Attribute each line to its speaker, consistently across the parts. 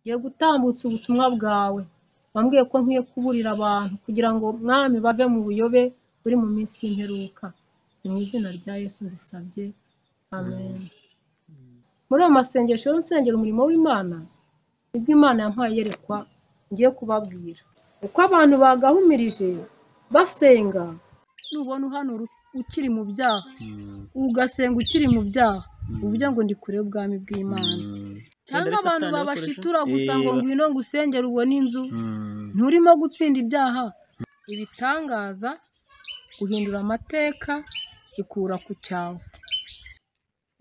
Speaker 1: Ngiye gutambutsa ubutumwa bwawe, wambwiye ko nkwiye kuburira abantu kugira ngo Mwami bave mu buyobe buri mu minsi y'imperuka. Ni mu izina rya Yesu mbisabye, amen. Muri ayo masengesho rero nsengera umurimo w'Imana, nibwo Imana yampaye iyerekwa ngiye kubabwira. Uko abantu bagahumirije basenga, nubona uhanura ukiri mu byaha, ugasenga ukiri mu byaha, uvuge ngo ndi kure y'ubwami bw'Imana. Cyangwa abantu babashitura gusa ngo ngwino ngusengere ubone inzu, nturimo gutsinda ibyaha. Ibitangaza, guhindura amateka, ikura ku cyavu.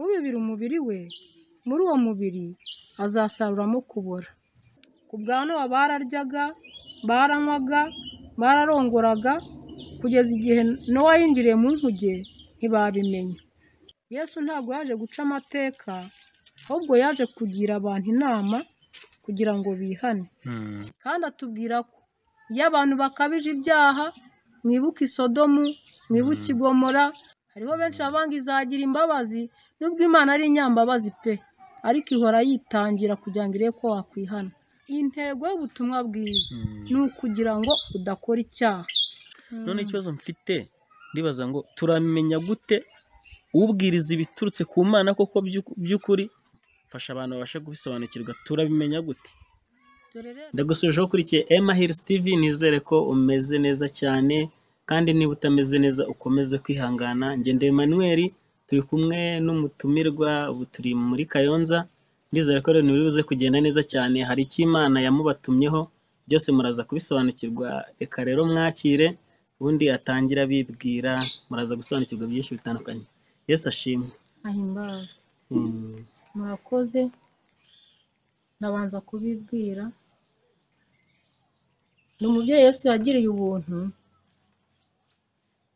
Speaker 1: Ubibira umubiri we, muri uwo mubiri azasaruramo kubora. Ku bwa Nowa bararyaga, baranywaga, bararongoraga, kugeza igihe Nowa yinjiriye mu nkuge ntibabimenya. Yesu ntabwo yaje guca amateka, ahubwo yaje kugira abantu inama kugira ngo bihane. Kandi atubwira ko iyo abantu bakabije ibyaha, mwibuke i Sodomu, mwibuke i Gomora, hariho benshi baba ngo izagira imbabazi, nubwo Imana ari inyambabazi pe, ariko ihora yitangira kugira ngo irebe ko wakwihana. Intego y'ubutumwa bwiza ni ukugira ngo udakora icyaha.
Speaker 2: None ikibazo mfite ndibaza ngo turamenya gute ubwiriza ibiturutse ku Mana koko by'ukuri? Fasha abantu babashe kubisobanukirwa, turabimenya gute? Ndagusubijeho ukurikiye Emma Hills TV, nizere ko umeze neza cyane, kandi niba utameze neza ukomeze kwihangana. Ngende Emmanuel, turi kumwe n'umutumirwa, ubu turi muri Kayonza, ndizere ko rero biri buze kugenda neza cyane, hari icyo Imana yamubatumyeho, byose muraza kubisobanukirwa. Reka rero mwakire, ubundi atangira abibwira, muraza gusobanukirwa byinshi bitandukanye. Yesu ashimwe.
Speaker 1: Ahimbazwe. Murakoze, ndabanza kubibwira. Ni umubyeyi Yesu yagiriye ubuntu,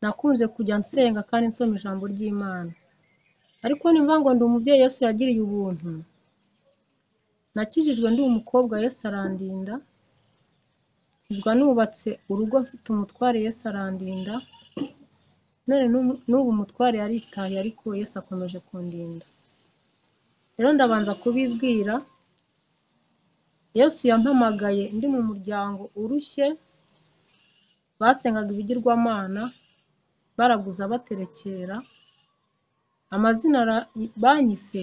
Speaker 1: nakunze kujya nsenga kandi nsoma ijambo ry'Imana. Ariko nimba ngo ndi umubyeyi Yesu yagiriye ubuntu, nakijijwe ndi umukobwa Yesu arandinda, nkizwa nubatse urugo mfite umutware Yesu arandinda, none n'ubu umutware yaritaye ariko Yesu akomeje kundinda. Rero ndabanza kubibwira, Yesu yampamagaye ndi mu muryango urushye, basengaga ibigirwamana, baraguza baterekera, amazina banyise,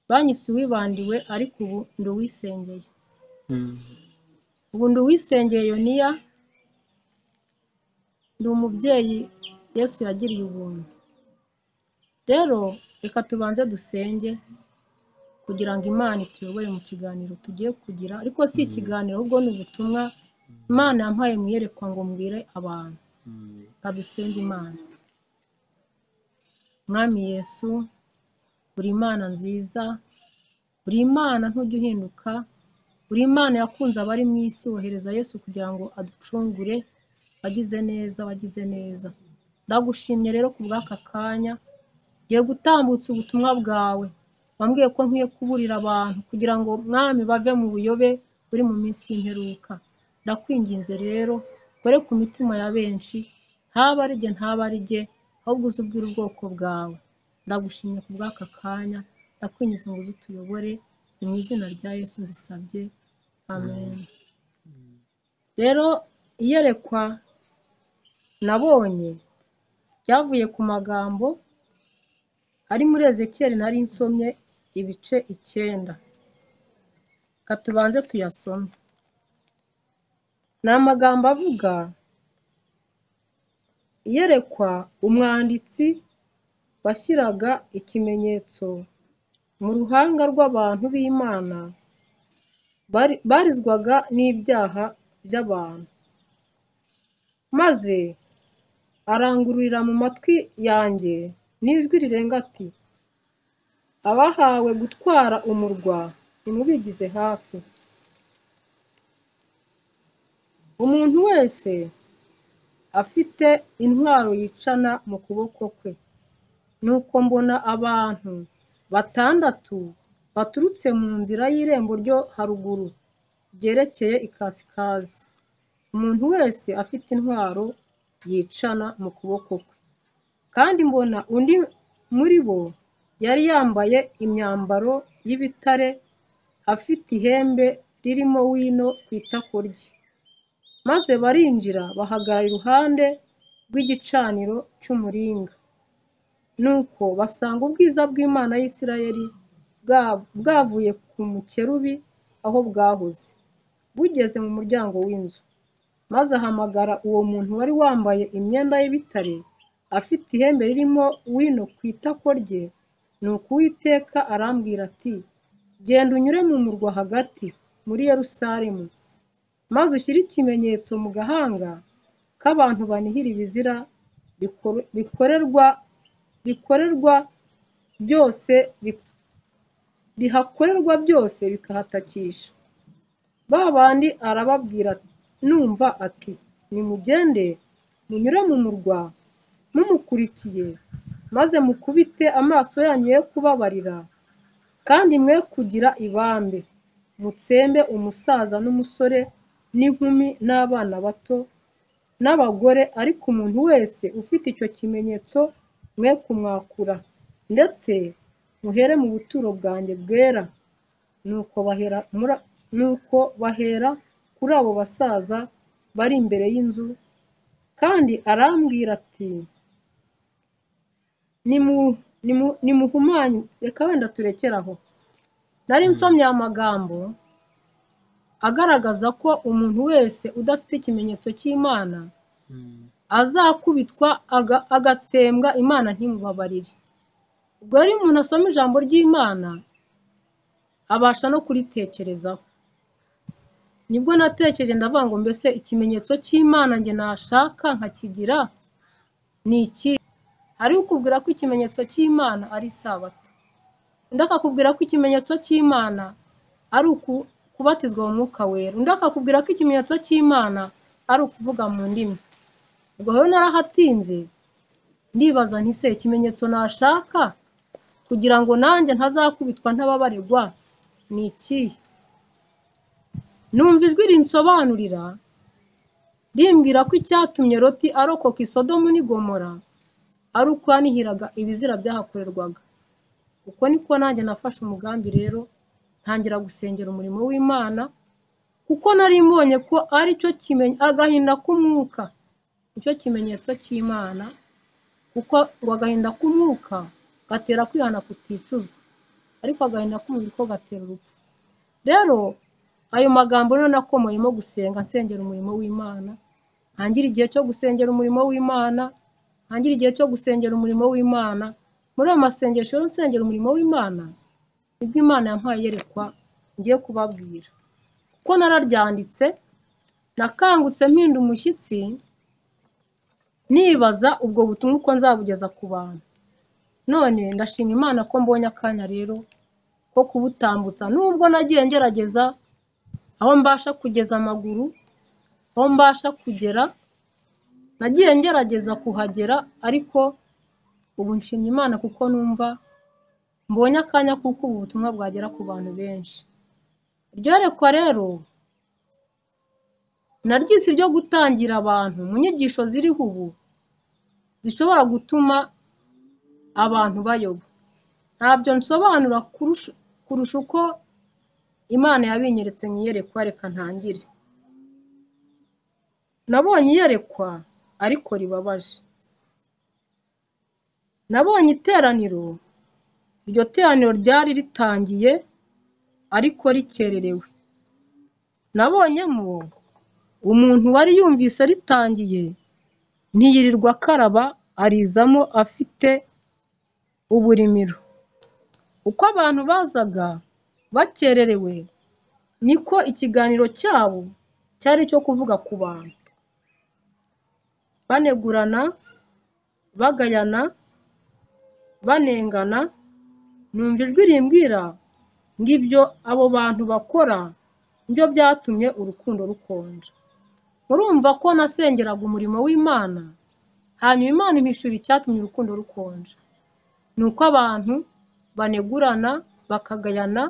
Speaker 1: banyise uwibandiwe ariko ubu ndi uwisengeye. Ubu ndi uwisengeye Yoniya, ndi umubyeyi Yesu yagiriye ubuntu. Rero reka tubanze dusenge kugira ngo Imana ituyobore mu kiganiro tugiye kugira, ariko si ikiganiro ahubwo ni ubutumwa Imana yampaye mu iyerekwa ngo mbwire abantu. Reka dusenge Imana. Mwami Yesu, uri Imana nziza, uri Imana ntujya uhinduka, uri Imana yakunze abari mu isi, wohereza Yesu kugira ngo aducungure, wagize neza, wagize neza. Ndagushimye rero ku bw'aka kanya, ngiye gutambutsa ubutumwa bwawe, wambwiye ko nkwiye kuburira abantu kugira ngo Mwami bave mu buyobe buri mu minsi y'imperuka. Ndakwinginze rero, ukore ku mitima ya benshi, ntaba ari jye, ntaba ari jye, ahubwo uze ubwire ubwoko bwawe. Ndagushimye ku bw'aka kanya, ndakwinginze ngo uze utuyobore, ni mu izina rya Yesu mbisabye, amen. Rero iyerekwa nabonye ryavuye ku magambo ari muri Ezekiyeli nari nsomye ibice 9. Reka tubanze tuyasome. Ni amagambo avuga iyerekwa umwanditsi washyiraga ikimenyetso mu ruhanga rw'abantu b'Imana barizwaga n'ibyaha by'abantu, maze arangururira mu matwi yanjye n'ijwi rirenga ati, abahawe gutwara umurwa nimubigize hafi. Umuntu wese afite intwaro yicana mu kuboko kwe. Nuko mbona abantu 6 baturutse mu nzira y'irembo ryo haruguru ryerekeye ikasikazi, umuntu wese afite intwaro yicana mu kuboko kwe. Kandi mbona undi muri bo yari yambaye imyambaro y'ibitare afite ihembe ririmo wino ku itako rye. Maze barinjira bahagarara iruhande rw'igicaniro cy'umuringa. Nuko basanga ubwiza bw'Imana y'Isirayeli bwavuye ku mukerubi aho bwahoze, bugeze mu muryango w'inzu. Maze ahamagara uwo muntu wari wambaye imyenda y'ibitare, afite ihembe ririmo wino ku itako rye. Nuko Uwiteka arambwira ati: Genda unyure mu murwa hagati muri Yerusalemu, maze ushyire ikimenyetso mu gahanga k'abantu banihira ibizira bikorerwa byose bihakorerwa byose bikahatakisha. Ba bandi arababwira numva ati: Nimugende munyure mu murwa mumukurikiye, maze mukubite amaso yanyu ye kubabarira, kandi mwe kugira ibambe, mutsembe umusaza n'umusore n'inkumi n'abana bato n'abagore, ariko umuntu wese ufite icyo kimenyetso mwe kumwakura, ndetse muhere mu buturo bwanjye bwera. Nuko bahera kuri abo basaza bari imbere y'inzu. Kandi arambwira ati: Nimuhumanye. Reka wenda turekere aho. Nari nsomye aya magambo agaragaza ko umuntu wese udafite ikimenyetso cy'Imana azakubitwa agatsembwa, Imana ntimubabarire. Ubwo rero umuntu asoma ijambo ry'Imana abasha no kuritekerezaho. Nibwo natekereje ndavuga ngo mbese ikimenyetso cy'Imana njye nashaka nkakigira ni iki? Hari ukubwira ko ikimenyetso cy'Imana ari Isabato, undi akakubwira ko ikimenyetso cy'Imana ari kubatizwa mu Mwuka Wera, undi akakubwira ko ikimenyetso cy'Imana ari ukuvuga mu ndimi. Ubwo rero narahatinze ndibaza nti se ikimenyetso nashaka kugira ngo nanjye ntazakubitwa ntababarirwa ni ikihe? Numva ijwi rinsobanurira rimbwira ko icyatumye Loti arokoka i Sodomu n'i Gomora ari uko yanihiraga ibizira byahakorerwaga. Uko niko nanjye nafashe umugambi rero, ntangira gusengera umurimo w'Imana, kuko nari mbonye ko ari cyo agahinda k'umwuka nicyo kimenyetso cy'Imana, kuko ngo agahinda k'umwuka gatera kwihana kuticuzwa, ariko agahinda k'umubiri ko gatera urupfu. Rero ayo magambo rero nakomoyemo gusenga nsengera umurimo w'Imana, ntangira igihe cyo gusengera umurimo w'Imana, ntangira igihe cyo gusengera umurimo w'Imana. Muri ayo masengesho rero nsengera umurimo w'Imana, nibwo Imana yampaye iyerekwa ngiye kubabwira. Kuko nararyanditse, nakangutse mpinda umushyitsi, nibaza ubwo butumwa uko nzabugeza ku bantu. None ndashima Imana ko mbonye akanya rero ko kubutambutsa, nubwo nagiye ngerageza aho mbasha kugeza amaguru, aho mbasha kugera, nagiye ngerageza kuhagera, ariko ubu nshimye Imana kuko numva mbonye akanya kuko ubu butumwa bwagera ku bantu benshi. Iryo yerekwa rero naryise iryo gutangira abantu mu nyigisho ziriho ubu zishobora gutuma abantu bayoba. Ntabyo nsobanura kurusha uko Imana yabinyeretse mu iyerekwa. Reka ntangire. Nabonye iyerekwa ariko ribabaje. Nabonye iteraniro, iryo teraniro ryari ritangiye ariko rikererewe. Nabonyemo umuntu wari yumvise ritangiye, ntiyirirwa akaraba, arizamo afite uburimiro. Uko abantu bazaga bakererewe, niko ikiganiro cyabo cyari icyo kuvuga ku bantu, banegurana, bagayana, banengana. Numva ijwi rimbwira ngo ibyo abo bantu bakora nibyo byatumye urukundo rukonja. Murumva ko nasengeraga umurimo w'Imana, hanyuma Imana impishura icyatumye urukundo rukonja. Ni uko abantu banegurana, bakagayana.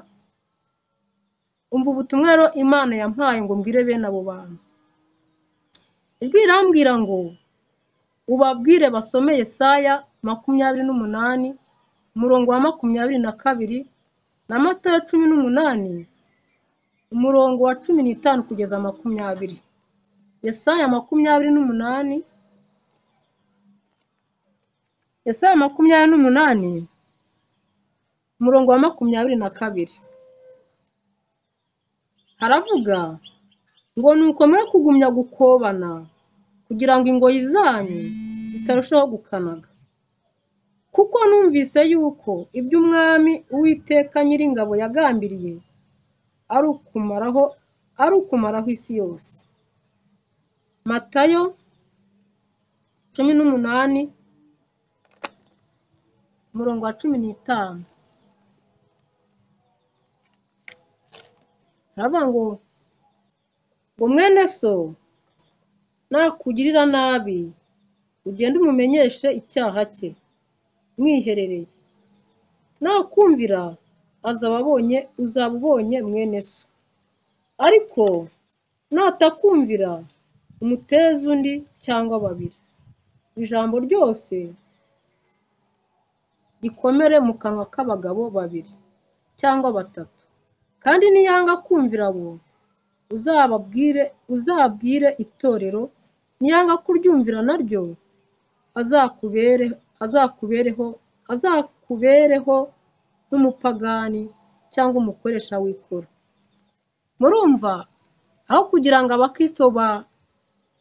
Speaker 1: Umva ubutumwa rero Imana yampaye ngo mbwire bene abo bantu. Ijwi rirambwira ngo ubabwire basome Yesaya 28 umurongo wa 22 na Matayo 18 umurongo wa 15 kugeza 20. Yesaya 28, Yesaya 28 umurongo wa 22 haravuga ngo nuko mwe kugumya gukobana kugira ngo ingoyi zanyu zitarushaho gukanaga, kuko numvise yuko ibyo Umwami Uwiteka Nyiringabo yagambiriye ari ukumaraho isi yose. Matayo 18 umurongo wa 15 haravuga ngo mwene so nakugirira nabi ugende umumenyeshe icyaha cye mwiherereye, nakumvira uzaba ubonye mwene so, ariko natakumvira umuteze undi cyangwa babiri. Ijambo ryose rikomere mu kanwa k'abagabo babiri cyangwa batatu, kandi niyanga kumvira abo uzabwire itorero, niyanga kuryumvira naryo azakubereho nk'umupagani cyangwa umukoresha w'ikoro. Murumva aho kugira ngo abakristo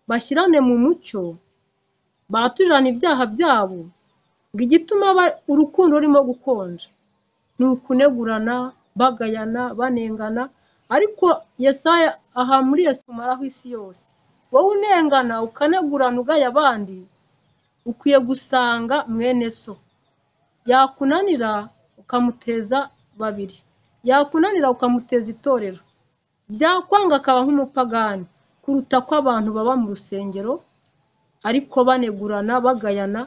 Speaker 1: bashyirane mu mucyo baturirane ibyaha byabo, ngo igituma urukundo rurimo gukonja ni ukunegurana, bagayana, banengana. Ariko Yesaya aha muri Yesaya umaraho isi yose, wowe unengana ukanegurana ugaya abandi, ukwiye gusanga mwene so, yakunanira ukamuteza babiri, yakunanira ukamuteza itorero, byakwanga akaba nk'umupagani, kuruta ko abantu baba mu rusengero ariko banegurana bagayana.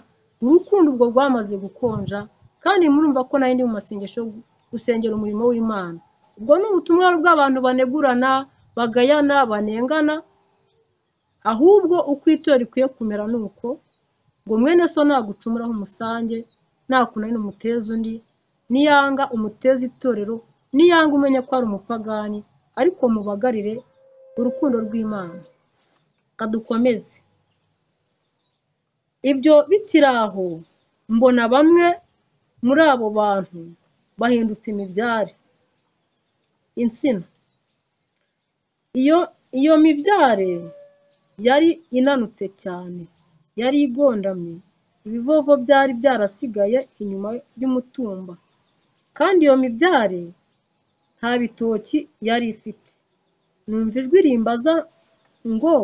Speaker 1: Urukundo ubwo rwamaze gukonja, kandi murumva ko nari ndi mu masengesho yo gusengera umurimo w'Imana. Ubwo ni ubutumwa bw'abantu banegurana, bagayana, banengana. Ahubwo uko itorero rikwiye kumera ni uko ngo mwene so nagucumuraho umusange, nakunanira umuteze undi, niyanga umuteze itorero, niyanga umenye ko ari umupagani, ariko mubagarire urukundo rw'Imana. Kadukomeze. Ibyo bikiri aho, mbona bamwe muri abo bantu bahindutse imibyare, insina. Iyo mibyare yari inanutse cyane, yari igondamye, ibivovo byari byarasigaye inyuma y'umutumba, kandi iyo mibyare nta bitoki yari ifite. Numva ijwi rimbaza ngo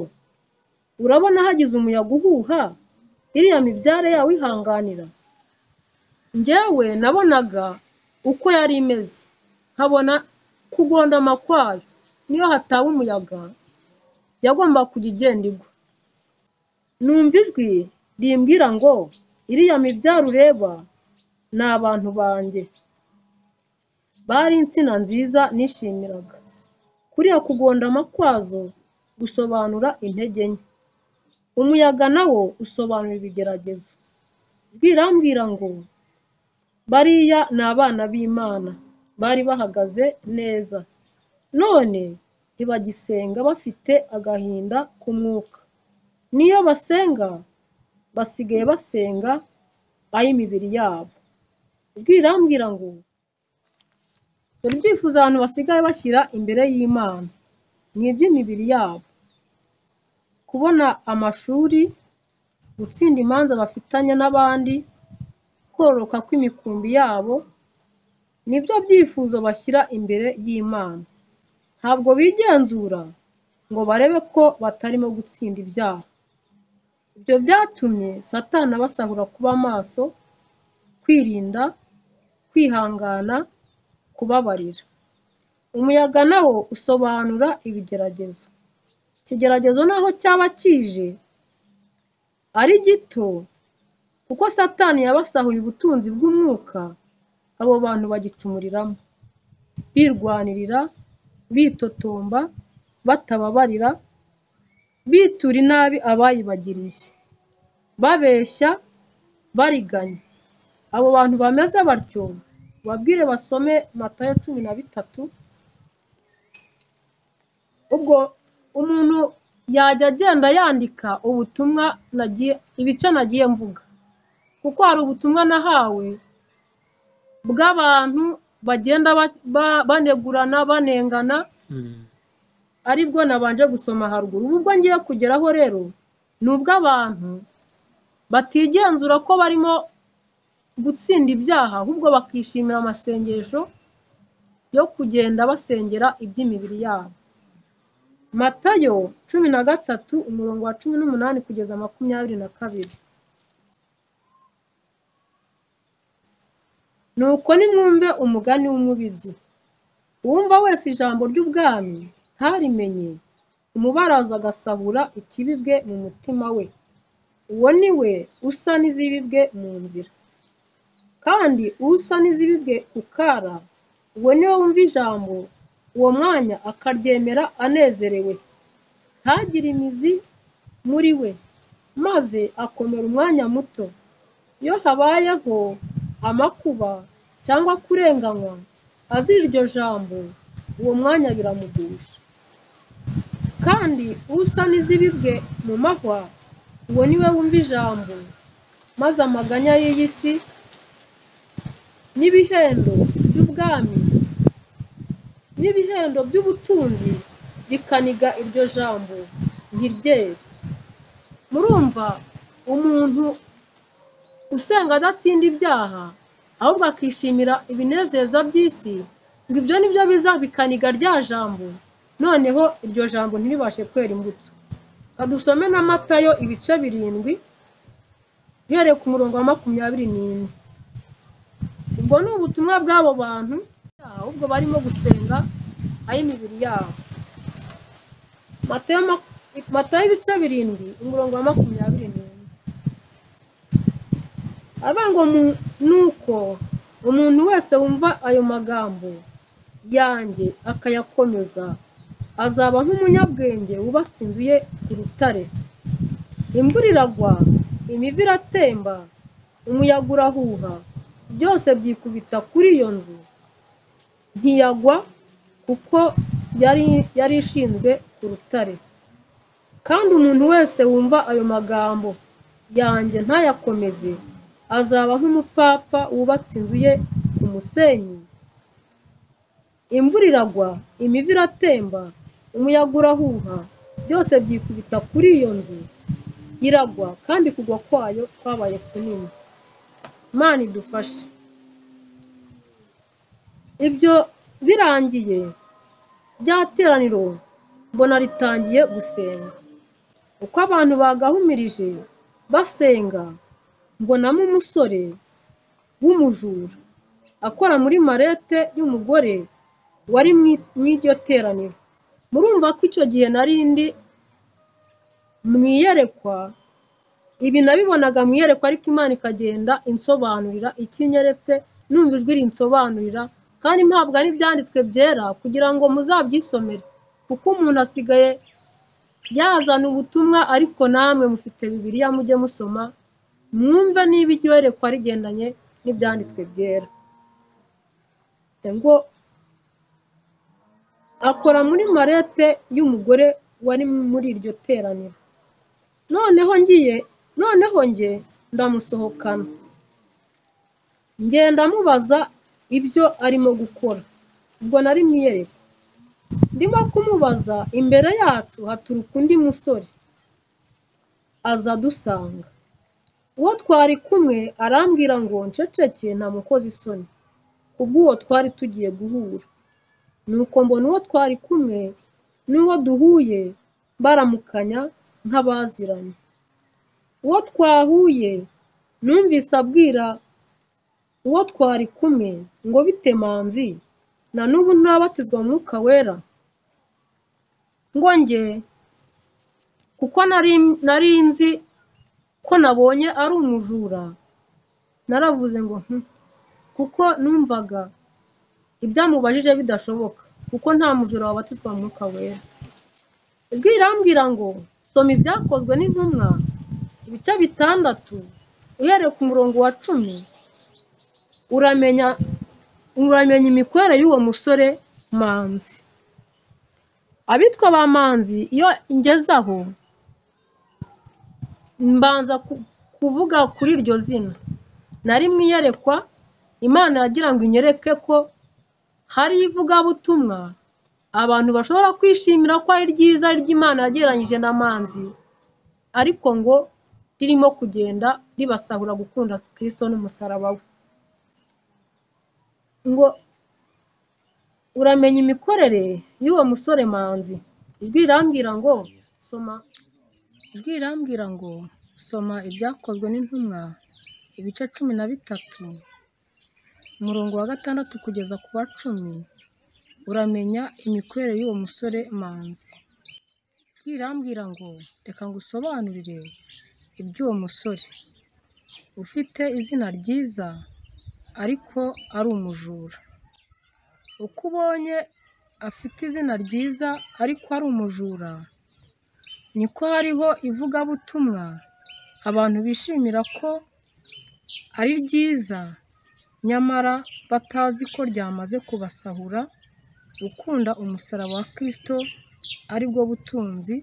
Speaker 1: urabona hagize umuyaga uhuha, iriya mibyare yawihanganira? Njyewe nabonaga uko yari imeze, nkabona kugondama kwayo, niyo hataba umuyaga yagomba kujya igenda igwa. Numva ijwi rimbwira ngo iriya mibyare ureba ni abantu banjye, bari insina nziza nishimiraga. Kuriya kugondama kwazo gusobanura intege nke, umuyaga nawo usobanura ibigeragezo. Ijwi rirambwira ngo bariya ni abana b'Imana, bari bahagaze neza, none ntibagisenga, bafite agahinda k'umwuka. Niyo basenga basigaye basenga ay'imibiri yabo. Ijwi rirambwira ngo dore ibyifuzo abantu basigaye bashyira imbere y'Imana ni iby'imibiri yabo, kubona amashuri, gutsinda imanza bafitanye n'abandi, kororoka kw'imikumbi yabo, nibyo byifuzo bashyira imbere y'Imana. Ntabwo bigenzura ngo barebe ko batarimo gutsinda ibyaha. Ibyo byatumye Satani abasahura kuba maso, kwirinda, kwihangana, kubabarira. Umuyaga nawo usobanura ibigeragezo. Ikigeragezo naho cyaba kije ari gito, kuko Satani yabasahuye ubutunzi bw'umwuka, abo bantu bagicumuriramo, birwanirira, bitotomba, batababarira, bitura inabi abayibagiriye, babeshya, bariganya. Abo bantu bameze batyo babwire basome Matayo 13, Ubwo umuntu yajya agenda yandika ubutumwa nagiye, ibice nagiye mvuga, kuko hari ubutumwa nahawe bw'abantu bagenda banegurana, banengana, aribwo nabanje gusoma haruguru. Ubu ubwo ngiye kugeraho rero ni ubw'abantu batigenzura ko barimo gutsinda ibyaha, ahubwo bakishimira amasengesho yo kugenda basengera iby'imibiri yabo. Matayo 13 umurongo wa 18 kugeza 22. Nuko nimwumve umugani w'umubibyi. Uwumva wese ijambo ry'ubwami ntarimenye, umubaraza agasahura ikibibwe mu mutima we, uwo ni we usa n'izibibwe mu nzira. Kandi usa n'izibibwe ku kara, uwo ni we wumva ijambo uwo mwanya akaryemera anezerewe, ntagire imizi muri we, maze akomera umwanya muto. Iyo habayeho amakuba cyangwa kurenganywa azira iryo jambo, uwo mwanya biramugusha. Kandi usa n'izibibwe mu mahwa, uwo ni we wumva ijambo, maze amaganya y'iyi si n'ibihendo by'ubwami n'ibihendo by'ubutunzi bikaniga iryo jambo ntiryere. Murumva umuntu usenga adatsinda ibyaha, ahubwo akishimira ibinezeza by'isi, ngo ibyo nibyo biza bikaniga rya jambo, noneho iryo jambo ntiribashe kwera imbuto. Kadusome na Matayo ibice 7 uhereye ku murongo wa 24. Ubwo ni ubutumwa bw'abo bantu, ahubwo barimo gusenga ay'imibiri yabo. Matayo ibice 7 umurongo wa 24. Aravuga ngo nuko umuntu wese wumva ayo magambo yanjye akayakomeza, azaba nk'umunyabwenge wubatse inzu ye ku rutare. Imvura iragwa, imivu iratemba, umuyaga urahuha, byose byikubita kuri iyo nzu, ntiyagwa kuko yari ishinzwe ku rutare. Kandi umuntu wese wumva ayo magambo yanjye ntayakomeze, azaba nk'umupfapfa wubatse inzu ye ku musenyi. Imvura iragwa, imivu iratemba, umuyaga urahuha, byose byikubita kuri iyo nzu, iragwa, kandi kugwa kwayo kwabaye kunini. Imana idufashe. Ibyo birangiye, rya teraniro mbona ritangiye gusenga. Uko abantu bagahumirije basenga, mbonamo umusore w'umujura akora muri marete y'umugore wari mu iryo teraniro. Murumva ko icyo gihe nari ndi mu iyerekwa, ibi nabibonaga mu iyerekwa, ariko Imana ikagenda insobanurira ikinyeretse, numva ijwi rinsobanurira, kandi mpabwa n'ibyanditswe byera kugira ngo muzabyisomere, kuko umuntu asigaye yazana ubutumwa, ariko namwe mufite Bibiliya mujye musoma mwumve niba iryo yerekwa rigendanye n'ibyanditswe byera. Ngo akora muri marete y'umugore wari muri iryo teraniro. Noneho njye ndamusohokana, ngenda mubaza ibyo arimo gukora. Ubwo nari mu iyerekwa, ndimo kumubaza, imbere yacu haturuka undi musore aza adusanga. Uwo twari kumwe arambwira ngo nceceke ntamukoze isoni kubw'uwo twari tugiye guhura. Nuko mbona uwo twari kumwe n'uwo duhuye baramukanya nk'abaziranye. Uwo twahuye numvise abwira uwo twari kumwe ngo bite Manzi, na n'ubu ntabatizwa mu Mwuka Wera? Ngo njye kuko nari nzi ko nabonye ari umujura, naravuze ngo kuko numvaga ibyamubajije bidashoboka, kuko nta mujura wabatizwa mu Mwuka Wera. Ijwi rirambwira ngo soma Ibyakozwe n'Intumwa ibice 6 uhereye ku murongo wa 10, uramenya imikorere y'uwo musore Manzi. Abitwa ba Manzi iyo ngeze aho mbanza kuvuga kuri iryo zina. Nari mu iyerekwa, Imana yagira ngo inyereke ko hari ivugabutumwa abantu bashobora kwishimira ko ari ryiza ry'Imana yagereranyije na Manzi, ariko ngo ririmo kugenda ribasahura gukunda Kristo n'umusaraba we. Ngo uramenya imikorere y'uwo musore Manzi. Ijwi rirambwira ngo soma, ijwi rirambwira ngo soma Ibyakozwe n'Intumwa ibice 13 umurongo wa 6 kugeza ku wa 10, uramenya imikorere y'uwo musore Manzi. Ijwi rirambwira ngo reka ngusobanurire iby'uwo musore ufite izina ryiza ariko ari umujura. Uko ubonye afite izina ryiza ariko ari umujura, niko hariho ivugabutumwa abantu bishimira ko ari ryiza, nyamara batazi ko ryamaze kubasahura gukunda umusaraba wa Kristo ari bwo butunzi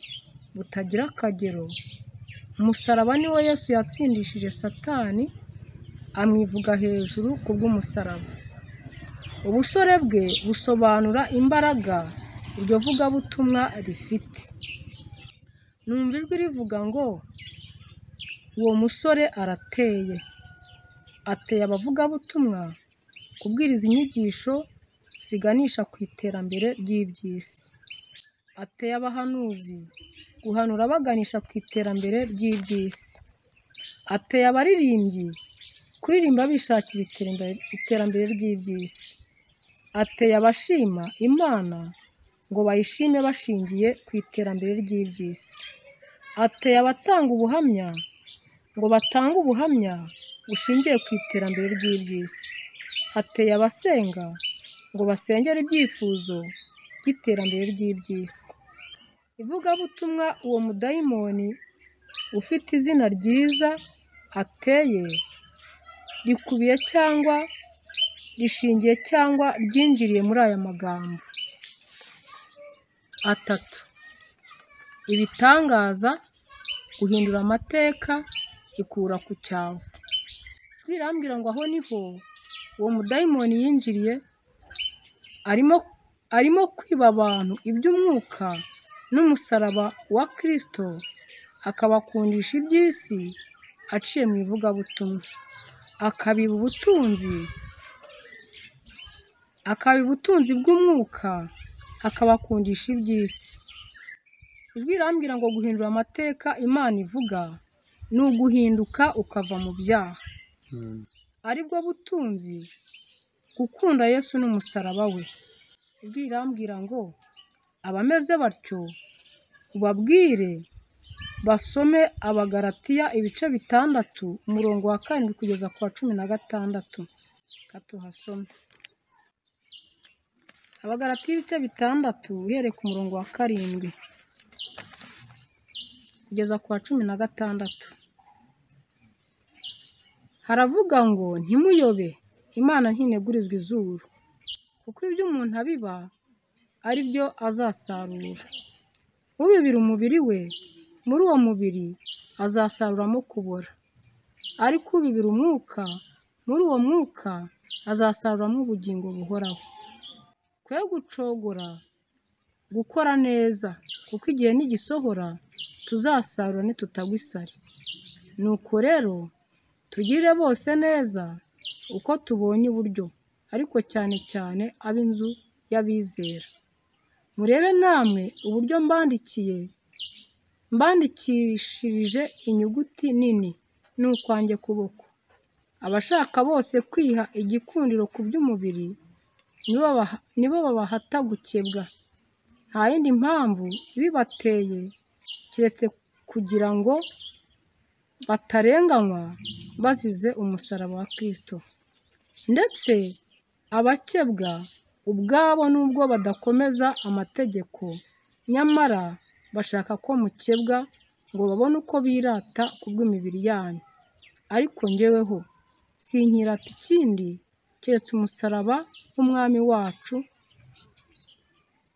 Speaker 1: butagira akagero. Umusaraba ni wo Yesu yatsindishije Satani, amwivuga hejuru kubw'umusaraba. Ubusore bwe busobanura imbaraga iryo vugabutumwa rifite. Numva ijwi rivuga ngo uwo musore arateye, ateye abavugabutumwa kubwiriza inyigisho ziganisha ku iterambere ry'iby'isi, ateye abahanuzi guhanura baganisha ku iterambere ry'iby'isi, ateye abaririmbyi kuririmba bishakira iterambere ry'iby'isi, ateye abashima Imana ngo bayishime bashingiye ku iterambere ry'iby'isi, ateye abatanga ubuhamya ngo batange ubuhamya bushingiye ku iterambere ry'iby'isi, ateye abasenga ngo basengere ibyifuzo by'iterambere ry'iby'isi. Ivugabutumwa uwo mudayimoni ufite izina ryiza ateye rikubiye cyangwa rishingiye cyangwa ryinjiriye muri aya magambo atatu: ibitangaza, guhindura amateka, ikura ku cyavu. Ijwi rirambwira ngo aho niho uwo mudayimoni yinjiriye, arimo kwiba abantu iby'umwuka n'umusaraba wa Kristo, akabakundisha iby'isi aciye mu ivugabutumwa, akabiba ubutunzi bw'umwuka, akabakundisha iby'isi. Ijwi rirambwira ngo guhindura amateka Imana ivuga ni uguhinduka ukava mu byaha, aribwo butunzi, gukunda Yesu n'umusaraba we. Ijwi rirambwira ngo abameze batyo ubabwire basome Abagalatiya ibice 6 umurongo wa 7 kugeza ku wa 16. Reka tuhasome. Abagalatiya ibice 6 uhereye ku murongo wa 7 kugeza ku wa 16. Haravuga ngo ntimuyobe, Imana ntinegurizwa izuru, kuko ibyo umuntu abiba ari byo azasarura. Ubibira umubiri we, muri uwo mubiri azasaruramo kubora, ariko ubibira umwuka, muri uwo mwuka azasaruramo ubugingo buhoraho. Twe gucogora gukora neza, kuko igihe nigisohora tuzasarura nitutagwa isari. Nuko rero tugirire bose neza uko tubonye uburyo, ariko cyane cyane ab'inzu y'abizera. Murebe namwe uburyo mbandikishirije inyuguti nini n'ukwanjye kuboko. Abashaka bose kwiha igikundiro ku by'umubiri nibo babahata gukebwa. Nta yindi mpamvu ibibateye keretse kugira ngo batarenganywa bazize umusaraba wa Kristo. Ndetse abakebwa ubwabo nubwo badakomeza amategeko, nyamara bashaka ko mukebwa ngo babone uko birata kubw'imibiri yanyu. Ariko njyeweho sinkirata ikindi keretse umusaraba w'Umwami wacu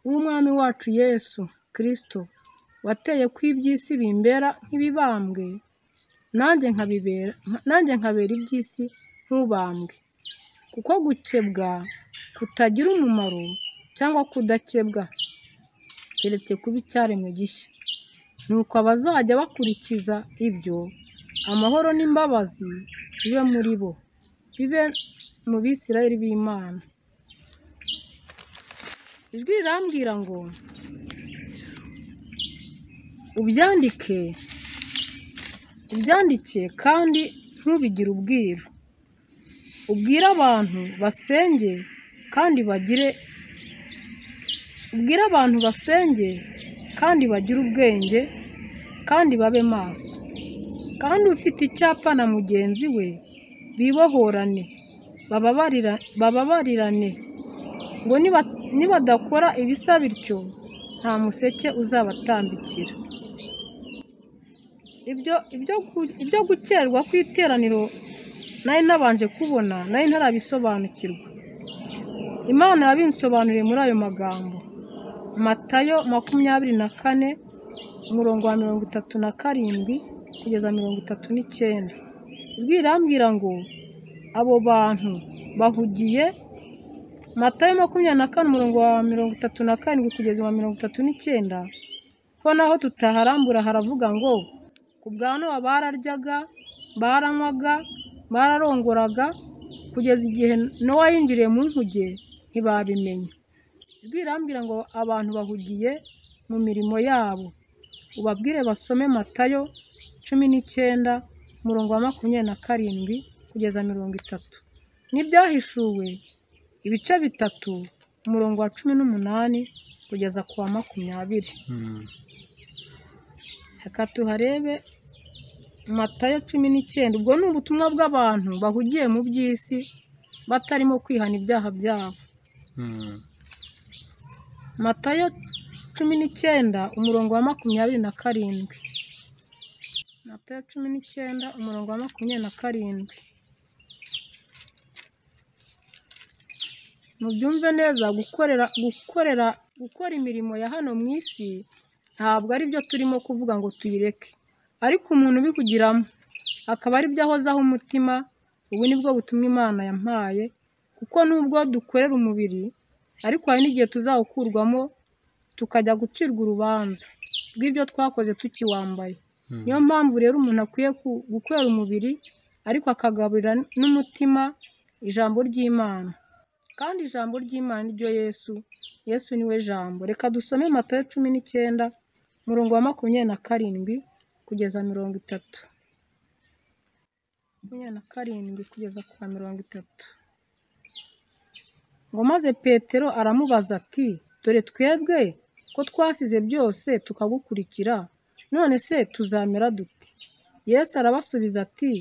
Speaker 1: w'Umwami wacu Yesu Kristo wateye ko iby'isi bimbera nk'ibibambwe, nanjye nkabera iby'isi nk'ubambwe. Kuko gukebwa kutagira umumaro cyangwa kudakebwa, keretse kuba icyaremwe gishya. Nuko abazajya bakurikiza ibyo, amahoro n'imbabazi bibe muri bo, bibe mu Bisirayeli b'Imana. Ijwi rirambwira ngo ubyandike kandi ntubigire ubwiru, ubwire abantu basenge kandi bagire ubwenge kandi babe maso. Kandi ufite icyapfa na mugenzi we bibohorane, bababarirane, ngo nibadakora ibisa bityo nta museke uzabatambikira. Ibyo gukerwa kw'iteraniro nari nabanje kubona, nari ntarabisobanukirwa. Imana yabinsobanuriye muri ayo magambo. Matayo 24 umurongo wa 37 kugeza 39. Ijwi rirambwira ngo abo bantu bahugiye. Matayo 24 umurongo wa 37 kugeza wa 39, ko naho tutaharambura haravuga ngo ku bwa Nowa bararyaga, baranywaga, bararongoraga, kugeza igihe Nowa yinjiriye mu nkuge ntibabimenya. Ijwi rirambwira ngo abantu bahugiye mu mirimo yabo. Ubabwire basome Matayo 19 umurongo wa 27 kugeza 30, n'Ibyahishuwe ibice 3 umurongo wa 18 kugeza ku wa 20. Reka tuharebe Matayo 19. Ubwo ni ubutumwa bw'abantu bahugiye mu by'isi batarimo kwihana ibyaha byabo. Matayo 19 umurongo wa 27. Matayo 19 umurongo wa 27. Mubyumve neza, gukora imirimo ya hano mu isi ntabwo ari byo turimo kuvuga ngo tuyireke, ariko umuntu ubikugiramo akaba ari byo ahozaho umutima. Ubu nibwo butumwa Imana yampaye, kuko nubwo dukorera umubiri, ariko hari n'igihe tuzawukurwamo tukajya gucirwa urubanza rw'ibyo twakoze tukiwambaye. Niyo mpamvu rero umuntu akwiye gukorera umubiri, ariko akagaburira n'umutima ijambo ry'Imana. Kandi ijambo ry'Imana ni ryo Yesu. Yesu niwe jambo. Reka dusome Matayo 19 umurongo wa 27 kugeza 30. 27 kugeza ku wa 30. Ngo maze Petero aramubaza ati, dore twebwe ko twasize byose tukagukurikira, none se tuzamera dute? Yesu arabasubiza ati,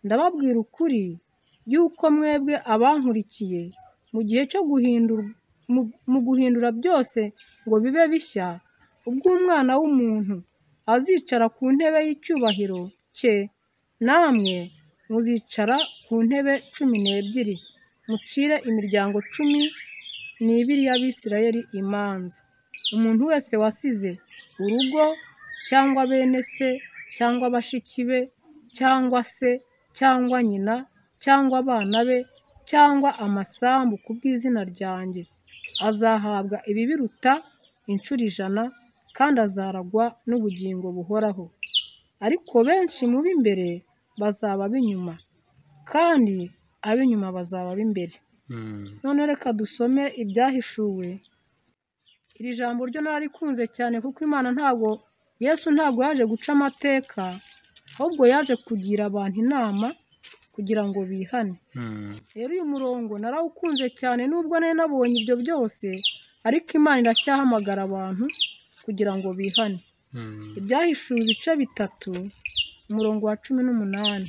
Speaker 1: ndababwira ukuri yuko mwebwe abankurikiye mu gihe cyo guhindura byose ngo bibe bishya, ubwo Umwana w'umuntu azicara ku ntebe y'icyubahiro cye, namwe muzicara ku ntebe 12, mucire imiryango 12 y'Abisirayeli imanza. Umuntu wese wasize urugo cyangwa bene se cyangwa bashiki be cyangwa se cyangwa nyina cyangwa abana be cyangwa amasambu ku bw'izina ryanjye, azahabwa ibibiruta inshuro 100, kandi azaragwa n'ubugingo buhoraho. Ariko benshi mu b'imbere bazaba ab'inyuma, kandi ab'inyuma bazaba ab'imbere. None reka dusome Ibyahishuwe. Iri jambo ryo nararikunze cyane, kuko Imana ntabwo, Yesu ntabwo yaje guca amateka, ahubwo yaje kugira abantu inama kugira ngo bihane. Rero uyu murongo narawukunze cyane, nubwo nari nabonye ibyo byose, ariko Imana iracyahamagara abantu kugira ngo bihane. Ibyahishuwe ibice 3 umurongo wa 18.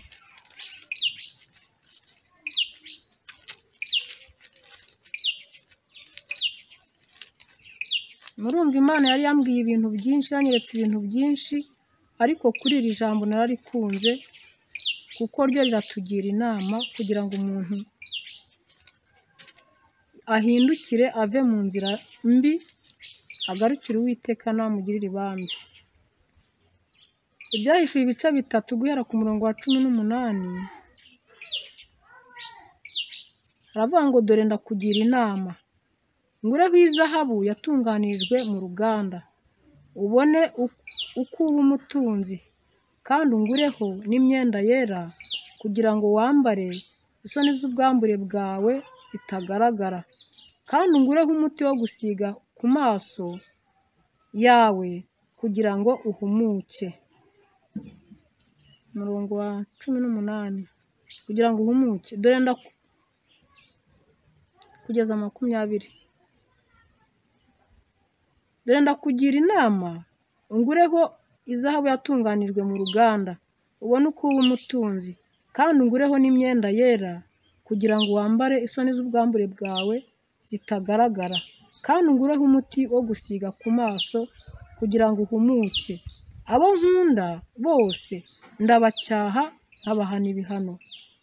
Speaker 1: Murumva Imana yari yambwiye ibintu byinshi, yanyeretse ibintu byinshi, ariko kuri iri jambo nararikunze, kuko ryo riratugira inama kugira ngo umuntu ahindukire ave mu nzira mbi agarukire Uwiteka nawe amugirire ibambe. Ibyahishuwe ibice 3 guhera ku murongo wa 18 haravuga ngo dore ndakugira inama, ngureho izahabu yatunganirijwe mu ruganda, ubone uko uba umutunzi, kandi ungureho n'imyenda yera kugira ngo wambare isoni z'ubwambure bwawe zitagaragara, kandi ungureho umuti wo gusiga ku maso yawe kugira ngo uhumuke. Umurongo wa 18 kugira ngo uhumuke, dore kugeza 20. Dore ndakugira inama, ungureho izahabu yatunganijwe mu ruganda, ubone uko uba umutunzi, kandi ungureho n'imyenda yera kugira ngo wambare isoni z'ubwambure bwawe zitagaragara, kandi ungureho umuti wo gusiga ku maso kugira ngo uhumuke. Abo nkunda bose ndabacyaha nkabahana ibihano,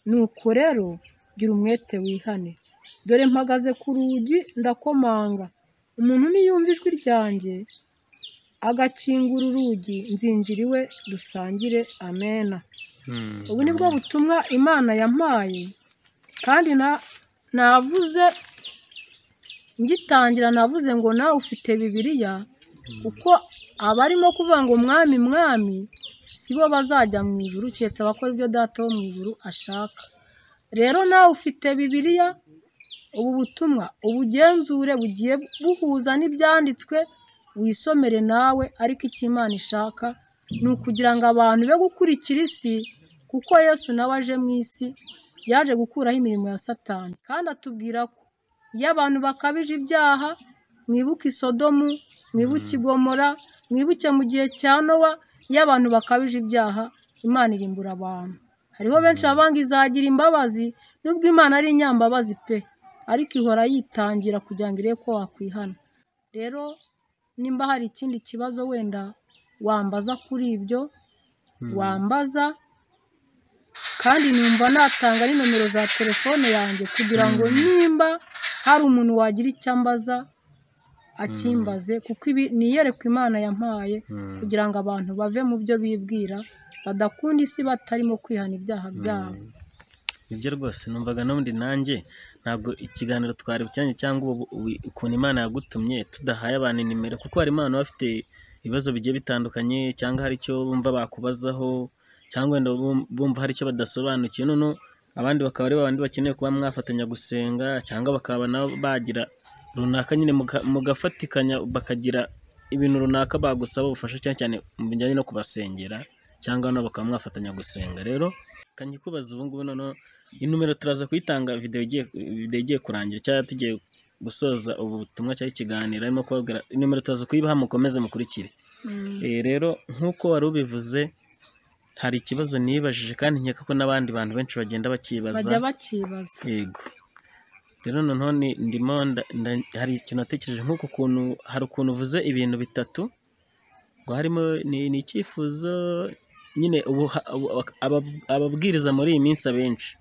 Speaker 1: nuko rero gira umwete wihane. Dore mpagaze ku rugi ndakomanga, umuntu niyumva ijwi ryanjye agakingura urugi, nzinjira iwe dusangire. Amena. Ubu ni bwo butumwa Imana yampaye, kandi navuze ngitangira, navuze ngo nawe ufite Bibiliya, kuko abarimo kuvuga ngo mwami mwami si bo bazajya mu ijuru, keretse abakora ibyo Data wo mu ijuru ashaka. Rero nawe ufite Bibiliya, ubu butumwa ubugenzure bugiye buhuza n'ibyanditswe, wisomere nawe. Ariko icyo Imana ishaka ni ukugira ngo abantu be gukurikira isi, kuko Yesu nawe aje mu isi yaje gukuraho imirimo ya Satani. Kandi atubwira ko iyo abantu bakabije ibyaha, mwibuke Sodomu, mwibuke Gomora, mwibuke mu gihe cya Nowa, iyo abantu bakabije ibyaha Imana irimbura abantu. Hariho benshi babanga izagira imbabazi, nubwo Imana ari inyambabazi pe, ariko ihora yitangira kugira ngo irebe ko wakwihana. Rero nimba hari ikindi kibazo wenda wambaza kuri ibyo, wambaza, kandi numva natanga ni nomero za telefone yanjye kugira ngo nimba hari umuntu wagira icyo ambaza akimbaze, kuko ibi ni iyerekwa Imana yampaye kugira ngo abantu bave mu byo bibwira, badakunda isi batarimo kwihana ibyaha byabo.
Speaker 2: Nibyo rwose numvaga n'ubundi nanjye ntabwo ikiganiro twari bucyanye cyangwa ukuntu Imana yagutumye tudahaye abantu nimero, kuko hari impano bafite ibibazo bigiye bitandukanye, cyangwa hari icyo bumva bakubazaho, cyangwa wenda bumva hari icyo badasobanukiwe, noneho abandi bakaba ari babandi bakeneye kuba mwafatanya gusenga, cyangwa bakaba nabo bagira runaka nyine mugafatikanya, bakagira ibintu runaka bagusaba ubufasha, cyane cyane mu bijyanye no kubasengera, cyangwa nabo bakaba mwafatanya gusenga. Rero kanyikubaza ubu ngubu noneho inomero turaza kuyitanga video igiye kurangira, cyangwa tugiye gusoza ubu butumwa cyangwa ikiganiro arimo kubabwira, inomero turaza kuyibaha mukomeze mukurikire. Rero nk'uko wari ubivuze, hari ikibazo nibajije kandi nkeka ko n'abandi bantu benshi bagenda bakibaza.
Speaker 1: Bajya bakibaza.
Speaker 2: Yego. Rero noneho ndimo hari ikintu natekereje, nk'uko ukuntu hari ukuntu uvuze ibintu bitatu, ngo harimo ni icyifuzo nyine ababwiriza muri iyi minsi abenshi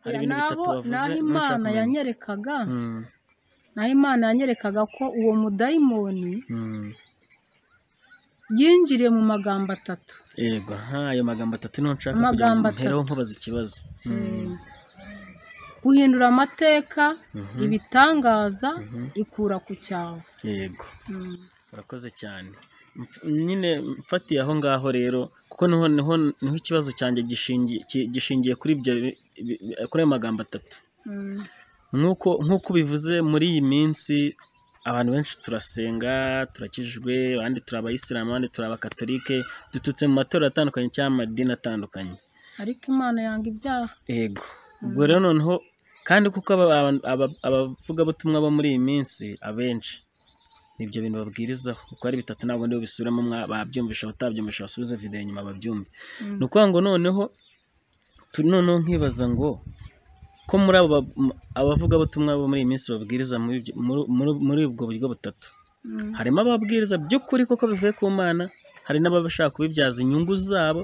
Speaker 2: hari ibintu bitatu bavuze.
Speaker 1: Naho Imana yanyerekaga, naho Imana yanyerekaga ko uwo mudayimoni yinjiriye mu magambo atatu.
Speaker 2: Yego, ayo magambo atatu niho nshaka kugira ngo mpereho nkubaza ikibazo.
Speaker 1: Guhindura amateka, ibitangaza, ikura ku cyavu.
Speaker 2: Yego, urakoze cyane. Nyine mfatiye aho ngaho rero, kuko niho ikibazo cyanjye gishingiye kuri ibyo, kuri ayo magambo atatu. Nk'uko ubivuze, muri iyi minsi abantu benshi turasenga, turakijijwe, abandi turi abayisilamu, abandi turi abakatolike, dututse mu matorero atandukanye cyangwa amadini atandukanye,
Speaker 1: ariko Imana yanga ibyaha.
Speaker 2: Yego. Ubwo rero noneho kandi kuko abavugabutumwa bo muri iyi minsi abenshi nibyo bintu babwirizaho, uko ari bitatu ntabwo ndiho bisubiramo, babyumvisha abatabyumvisha basubize video inyuma babyumve. Ni ukuvuga ngo noneho nkibaza ngo ko muri abo abavugabutumwa bo muri iyi minsi babwiriza muri ubwo buryo butatu, harimo ababwiriza by'ukuri koko bivuye ku Mana, hari n'abashaka kubibyaza inyungu zabo,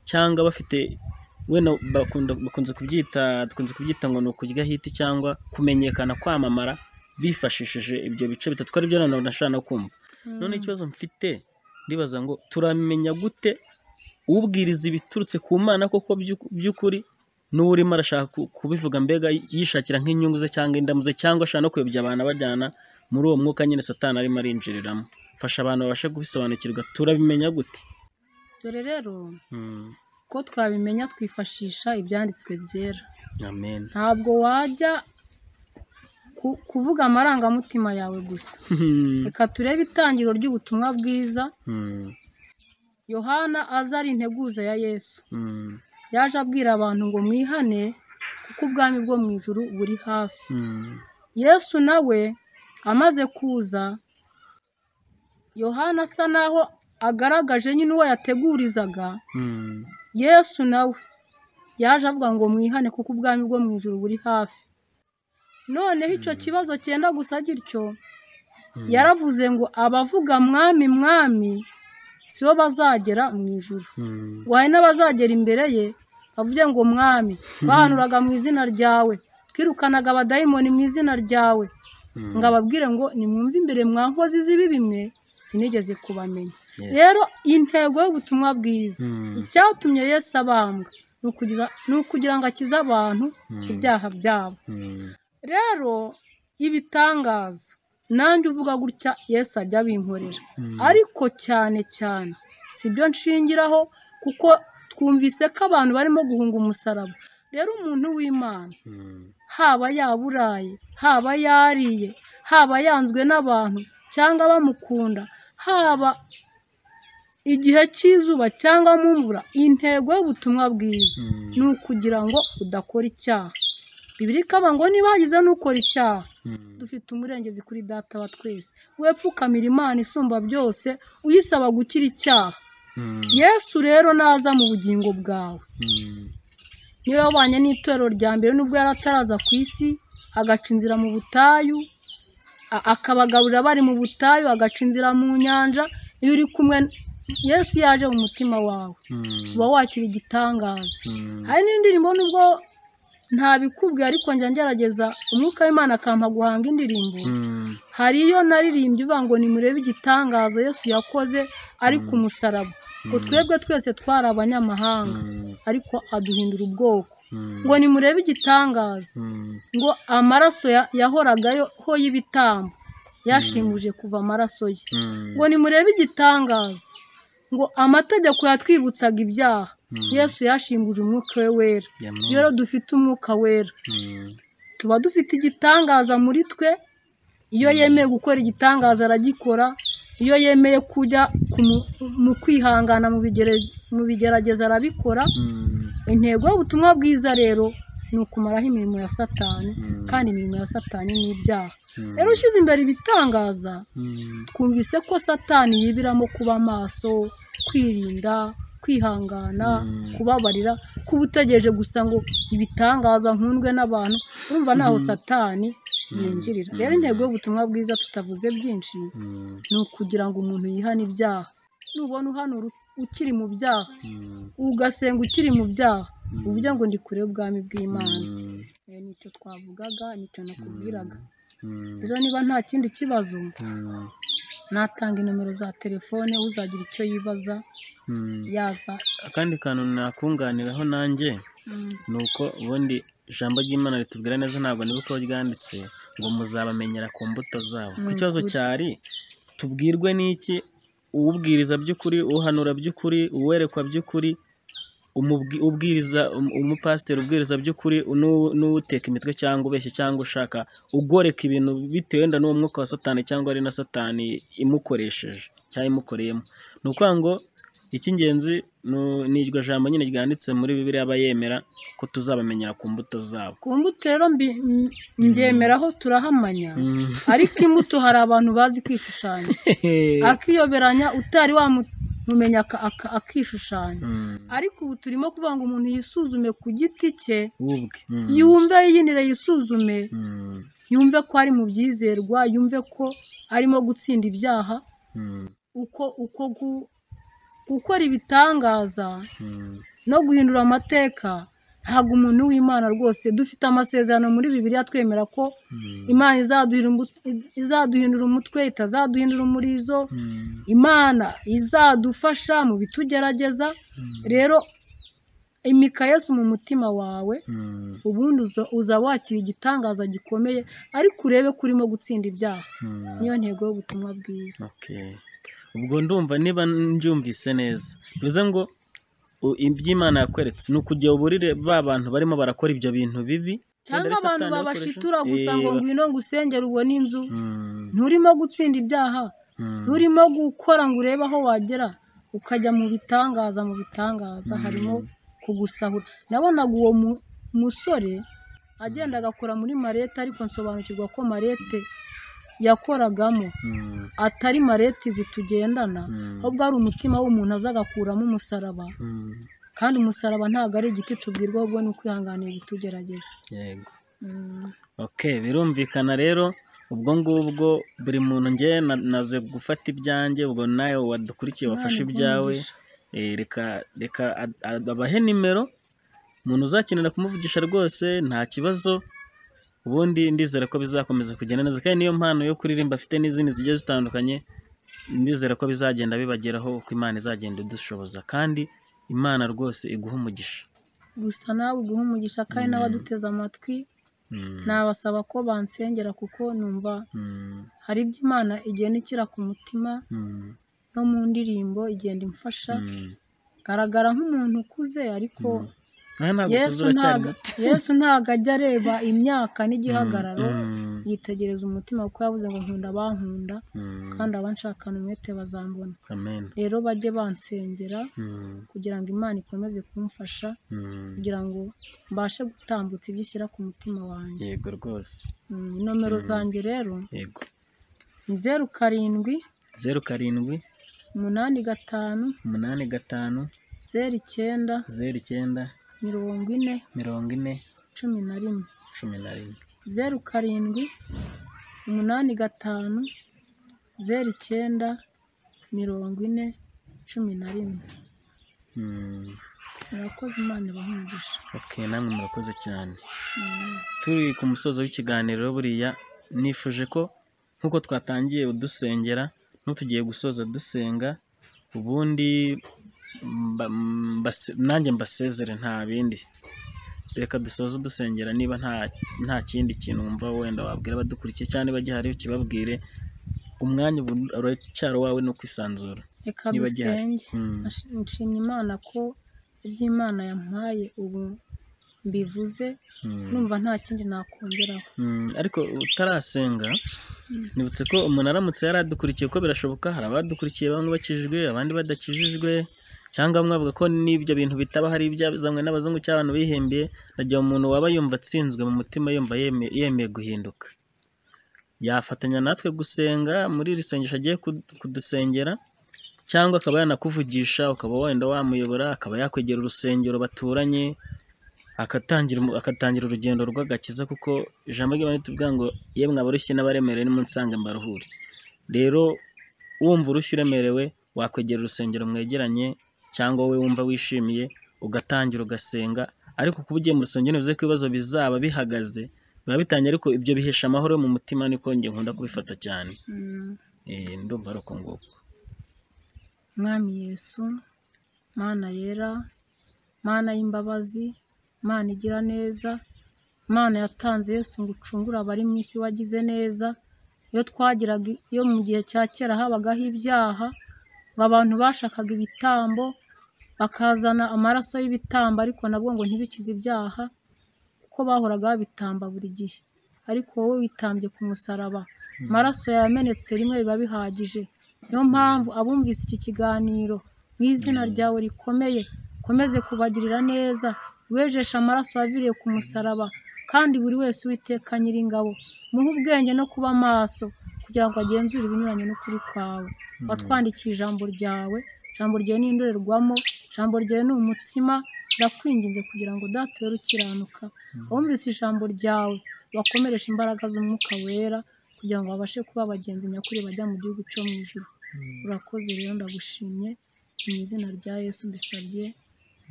Speaker 2: cyangwa bafite wenda bakunze kubyita, dukunze kubyita ngo ni ukurya hiti cyangwa kumenyekana, kwamamara. bifashishije ibyo bice bitatu, ko aribyo nanone nashaka no kumva. None ikibazo mfite ndibaza ngo turamenya gute ubwiriza ibiturutse ku Mana koko by'ukuri, n'urimo arashaka kubivuga mbega yishakira nk'inyungu ze cyangwa indamu ze, cyangwa ashaka no kuyobya abantu abajyana muri uwo mwuka nyine Satani arimo arinjiriramo. Fasha abantu babashe kubisobanukirwa, turabimenya gute?
Speaker 1: Dore rero ko twabimenya twifashisha ibyanditswe byera.
Speaker 2: Amen.
Speaker 1: Ntabwo wajya kuvuga amarangamutima yawe gusa. Reka turebe itangiriro ry'ubutumwa bwiza. Yohana aza ari integuza ya Yesu. Yaje abwira abantu ngo mwihane kuko ubwami bwo mu ijuru buri hafi. Yesu nawe amaze kuza, Yohana asa naho agaragaje nyine uwo yategurizaga. Yesu nawe yaje avuga ngo mwihane kuko ubwami bwo mu ijuru buri hafi. Noneho icyo kibazo cyenda gusa gityo, yaravuze ngo abavuga mwami mwami sibo bazagera mu ijuru. Ngo hari n'abazagera imbere ye bavuge ngo mwami, twahanuraga mu izina ryawe, twirukanaga abadayimoni mu izina ryawe. Ngo ababwire ngo nimwumve imbere mwa nkozi z'ibibi mwe, sinigeze kubamenya. Rero intego y'ubutumwa bwiza, icyatumye Yesu abambwa ni ukugira ngo akize abantu ibyaha byabo. Rero ibitangaza nanjye uvuga gutya Yesu ajya abinkorera, ariko cyane cyane si byo nshingiraho, kuko twumvise ko abantu barimo guhunga umusaraba. Rero umuntu w'Imana haba yaburaye, haba yariye, haba yanzwe n'abantu cyangwa bamukunda, haba igihe cy'izuba cyangwa mu mvura, intego y'ubutumwa bwiza ni ukugira ngo udakora icyaha. Bibiliya ikaba ngo niba hagize n'ukora icyaha, dufite umurengezi kuri Data wa twese, wepfukamira Imana isumba byose, uyisaba gukira icyaha. Yesu rero naza mu bugingo bwawe, niba wabanye n'itorero rya mbere nubwo yari ataraza ku isi, agaca inzira mu butayu, akabagaburira bari mu butayu, agaca inzira mu nyanja, iyo uri kumwe Yesu yaje mu mutima wawe, uba wakira igitangaza. Hari n'indirimbo nubwo ntabikubwiye ariko njya ngerageza umwuka w'Imana akampa guhanga indirimbo. Hari iyo naririmbye uvuga ngo nimurebe igitangaza Yesu yakoze ari ku musaraba, ngo twebwe twese twari abanyamahanga ariko aduhindura ubwoko. Ngo nimurebe igitangaza, ngo amaraso yahoragaho y'ibitambo yashimuje kuva amaraso ye. Ngo nimurebe igitangaza, ngo amategeko yatwibutsaga ibyaha, Yesu yashimbuje umwuka we wera. Iyo rero dufite umwuka wera, tuba dufite igitangaza muri twe. Iyo yemeye gukora igitangaza aragikora, iyo yemeye kujya mu kwihangana mu bigerageza arabikora. Intego y'ubutumwa bwiza rero ni ukumaraho imirimo ya Satani, kandi imirimo ya Satani ni ibyaha. Rero ushyize imbere ibitangaza, twumvise ko Satani yibiramo kuba maso, kwirinda, kwihangana, kubabarira, kuba utegereje gusa ngo ibitangaza nkundwe n'abantu, urumva naho Satani yinjirira. Rero intego y'ubutumwa bwiza tutavuze byinshi, ni ukugira ngo umuntu yihane ibyaha. Nubona uhanura ukiri mu byaha, ugasenga ukiri mu byaha, uvuge ngo ndi kure y'ubwami bw'Imana. Nicyo twavugaga, nicyo nakubwiraga. Rero niba nta kindi kibazo, natanga inomero za telefone, uzagira icyo yibaza yaza.
Speaker 2: Akandi kantu nakunganiraho nanjye ni uko ubundi ijambo ry'Imana ritubwira neza, ntabwo nibuka ko ryanditse ngo muzabamenyera ku mbuto zabo. Ku kibazo cyari tubwirwe n'iki? Uwubwiriza by'ukuri, uhanura by'ukuri, uwerekwa by'ukuri, ubwiriza, umupasiteri ubwiriza by'ukuri, n'uteka imitwe cyangwa ubeshya cyangwa ushaka ugoreka ibintu bitewe wenda n'uwo mwuka wa Satani cyangwa ari na Satani imukoresheje cyangwa imukoreyemo. Ni ukuvuga ngo icy'ingenzi ni iryo jambo nyine ryanditse muri Bibiliya aba yemera ko tuzabamenyera ku mbuto zabo.
Speaker 1: Ku mbuto rero mbyemeraho turahamanya, ariko imbuto hari abantu bazi kwishushanya, akiyoberanya utari wamumenya akishushanya. Ariko ubu turimo kuvuga ngo umuntu yisuzume ku giti cye, yumve yiyinire, yisuzume, yumve ko ari mu byizerwa, yumve ko arimo gutsinda ibyaha, uko gukora ibitangaza no guhindura amateka Ntabwo umuntu w'Imana rwose, dufite amasezerano muri Bibiliya twemera ko Imana izaduhindura umutwe, itazaduhindura umurizo, Imana izadufasha mu bitugerageza. Rero imika Yesu mu mutima wawe, ubundi uza wakira igitangaza gikomeye, ariko urebe ko urimo gutsinda ibyaha. Niyo ntego y'ubutumwa bwiza.
Speaker 2: Ubwo ndumva niba mbyumvise neza, bivuze ngo iby'Imana yakweretse ni ukujya uburire ba bantu barimo barakora ibyo bintu bibi,
Speaker 1: cyangwa abantu babashitura gusa ngo ngwino ngusengere ubone inzu. Nturimo gutsinda ibyaha, nturimo gukora ngo urebe aho wagera, ukajya mu bitangaza. Mu bitangaza harimo kugusahura. Nabonaga uwo musore agenda agakora muri marete, ariko nsobanukirwa ko marete yakoragamo atari marete zitugendana, ahubwo ari umutima w'umuntu aza agakuramo umusaraba. Kandi umusaraba ntabwo ari igiti tubwirwa, ahubwo ni ukwihanganira ibitugerageza.
Speaker 2: Yego. Birumvikana rero. Ubwo ngubwo buri muntu nge naze gufata ibyanjye, ubwo nawe wadukurikiye wafashe ibyawe, reka abahe nimero umuntu uzakenera kumuvugisha rwose nta kibazo. Ubundi ndizera ko bizakomeza kugenda neza, kandi niyo mpano yo kuririmba afite n'izindi zigiye zitandukanye, ndizera ko bizagenda bibageraho uko Imana izagenda idushoboza. Kandi Imana rwose iguha umugisha.
Speaker 1: Gusa nawe iguha umugisha, kandi n'abaduteze amatwi nabasaba ko bansengera, kuko numva hari ibyo Imana igenda ikira ku mutima, no mu ndirimbo igenda imfasha. Garagara nk'umuntu ukuze, ariko Yesu ntabwo ajya areba imyaka n'igihagararo, yitegereza umutima, kuko yavuze ngo nkunda abankunda kandi abanshakana umwete bazambona. Rero bajye bansengera kugira ngo Imana ikomeze kumfasha, kugira ngo mbashe gutambutsa ibyo ishyira ku mutima wanjye.
Speaker 2: Yego rwose.
Speaker 1: Nomero zanjye rero ni 0 7
Speaker 2: 0 7
Speaker 1: 8 5
Speaker 2: 8 5
Speaker 1: 0 9
Speaker 2: 0 9
Speaker 1: 40
Speaker 2: 40
Speaker 1: 11
Speaker 2: 11
Speaker 1: 0 7 8 5 0 9 40 11. Murakoze, Imana ibahe umugisha.
Speaker 2: Namwe murakoze cyane. Turi ku musozo w'ikiganiro, buriya nifuje ko nk'uko twatangiye udusengera n'utugiye gusoza dusenga, ubundi nanjye mbasezere nta bindi. Reka dusoze dusengera, niba nta kindi kintu wumva wenda wabwira abadukurikiye cyane bagihari ukibabwire. Umwanya uracyari wawe no kwisanzura.
Speaker 1: Reka dusenge. Nshimye Imana ko iby'Imana yampaye ubu mbivuze, numva nta kindi nakongeraho.
Speaker 2: Ariko utarasenga, nibutse ko umuntu aramutse yaradukurikiye, ko birashoboka hari abadukurikiye bamwe bakijijwe abandi badakijijwe, cyangwa bamwe bavuga ko n'ibyo bintu bitaba hari ibyazanywe n'abazungu cyangwa abantu bihembiye. Nagira umuntu waba yumva atsinzwe mu mutima, yumva yemeye guhinduka, yafatanya natwe gusenga muri iri sengesho agiye kudusengera, cyangwa akaba yanakuvugisha, ukaba wenda wamuyobora, akaba yakwegera urusengero baturanye, akatangira urugendo rw'agakiza, kuko ijambo ry'Imana ritubwira ngo yemwe abarushye n'abaremerewe nimunsange mbaruhure. Rero wumva urushye uremerewe, wakwegera urusengero mwegeranye, cyangwa wowe wumva wishimiye ugatangira ugasenga. Ariko kuba ugiye mu rusengero bivuze ko ibibazo bizaba bihagaze, biba bitangiye, ariko ibyo bihesha amahoro mu mutima, niko njye nkunda kubifata cyane. Ndumva ari uko nguko.
Speaker 1: Mwami Yesu, Mana yera, Mana y'imbabazi, Mana igira neza, Mana yatanze Yesu ngo ucungure abari mu isi, wagize neza. Iyo twagiraga, iyo mu gihe cya kera habagaho ibyaha, ngo abantu bashakaga ibitambo bakazana amaraso y'ibitambo, ariko nabwo ngo ntibikize ibyaha, kuko bahoraga babitamba buri gihe. Ariko wowe witambye ku musaraba, amaraso yamenetse rimwe biba bihagije. Niyo mpamvu abumvise iki kiganiro mu izina ryawe rikomeye, ukomeze kubagirira neza, wejeshe amaraso waviriye ku musaraba, kandi buri wese Uwiteka Nyiringabo muhe ubwenge no kuba maso, kugira ngo agenzure ibinyuranye n'ukuri kwawe. Watwandikiye ijambo ryawe, ijambo ryawe ni indorerwamo, ijambo ryawe ni umutsima. Ndakwinginze kugira ngo Data wera ukiranuka, abumvise ijambo ryawe bakomereshe imbaraga z'Umwuka Wera, kugira ngo babashe kuba abagenzi nyakuri bajya mu gihugu cyo mu ijuru. Urakoze rero, ndagushimye mu izina rya Yesu mbisabye,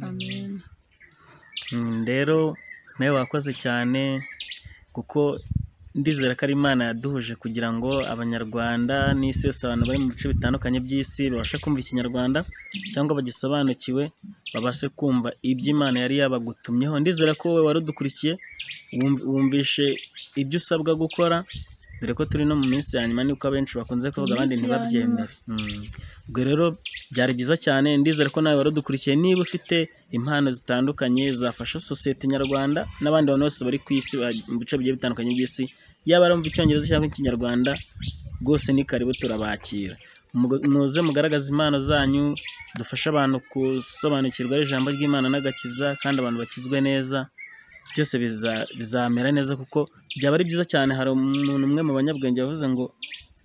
Speaker 1: amen.
Speaker 2: Rero nawe wakoze cyane, kuko ndizera ko ari Imana yaduhuje kugira ngo Abanyarwanda n'isi yose, abantu bari mu bice bitandukanye by'isi babashe kumva Ikinyarwanda cyangwa bagisobanukiwe, babashe kumva ibyo Imana yari yabagutumyeho. Ndizera ko wowe wari udukurikiye wumvishe ibyo usabwa gukora, dore ko turi no mu minsi ya nyuma, niko abenshi bakunze kuvuga abandi
Speaker 1: Iminsi ya
Speaker 2: ntibabyemere. Ubwo rero byari byiza cyane, ndizera ko nawe wari udukurikiye. Niba ufite impano zitandukanye zafasha sosiyete nyarwanda n'abandi bantu bose bari ku isi, mu bice bigiye bitandukanye by'isi, yaba arumva Icyongereza cyangwa Ikinyarwanda, rwose ni karibu, turabakira. Muze mugaragaze impano zanyu, dufashe abantu gusobanukirwa ijambo ry'Imana n'agakiza, kandi abantu bakizwe neza, byose bizamera neza, kuko byaba ari byiza cyane. Hari umuntu umwe mu banyabwenge yavuze ngo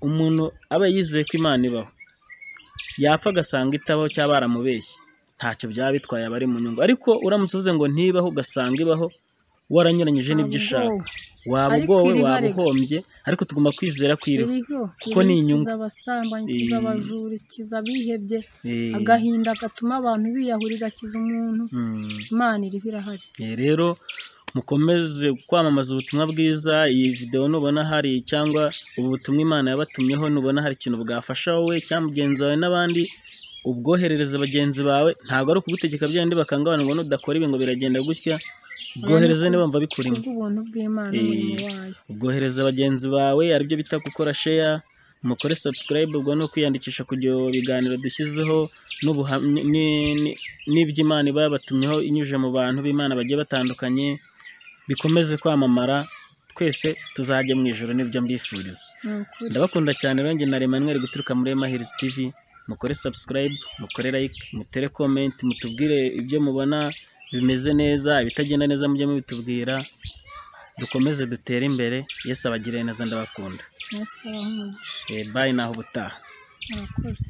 Speaker 2: umuntu aba yizeye ko Imana ibaho, yapfa agasanga itabaho cyangwa baramubeshye, ntacyo byaba bitwaye, aba ari mu nyungu. Ariko uramutse uvuze ngo ntibaho ugasanga ibaho, waranyuranyije n'ibyo ushaka, waba
Speaker 1: Ariko
Speaker 2: ugowe,
Speaker 1: iriho
Speaker 2: waba
Speaker 1: arega.
Speaker 2: uhombye, ariko tugomba kwizera ko iriho,
Speaker 1: Iriho,
Speaker 2: kuko ni
Speaker 1: iriho,
Speaker 2: inyungu.
Speaker 1: ikiza abasambanyi, ikiza abajura, ikiza abihebye,
Speaker 2: Eh,
Speaker 1: agahinda gatuma abantu biyahura, igakiza umuntu. Imana iriho, irahari.
Speaker 2: Rero mukomeze kwamamaza ubutumwa bwiza. Iyi video nubona hari, cyangwa ubu butumwa Imana yabatumyeho, nubona hari ikintu bwafasha wowe cyangwa mugenzi wawe n'abandi, ubwoherereze bagenzi bawe. Ntabwo ari ukugutegeka bya bindi bakanga abantu ngo nudakora ibi ngo biragenda gutya. Ubwohereze niba wumva bikurimo,
Speaker 1: Kubw'ubuntu bw'Imana n'umurimo wayo.
Speaker 2: ubwohereze bagenzi bawe, aribyo bita gukora share. Mukore subscribe, ubwo ni ukwiyandikisha kugira ibiganiro dushyizeho n'ubuhamya n'ibyo Imana iba yabatumyeho inyujije mu bantu b'Imana bagiye batandukanye, bikomeze kwamamara, twese tuzajya mu ijuru, nibyo mbifuriza.
Speaker 1: Ni ukuri.
Speaker 2: Ndabakunda cyane rero, njye na Emmanuel guturuka muri Emma Hills TV. Mukore subscribe, mukore like, mutere comment, mutubwire ibyo mubona bimeze neza, ibitagenda neza mujye mubitubwira, dukomeze dutere imbere. Yesu abagirire neza, ndabakunda.
Speaker 1: Yesu abahe umugisha.
Speaker 2: Bye, naho ubutaha.
Speaker 1: Murakoze.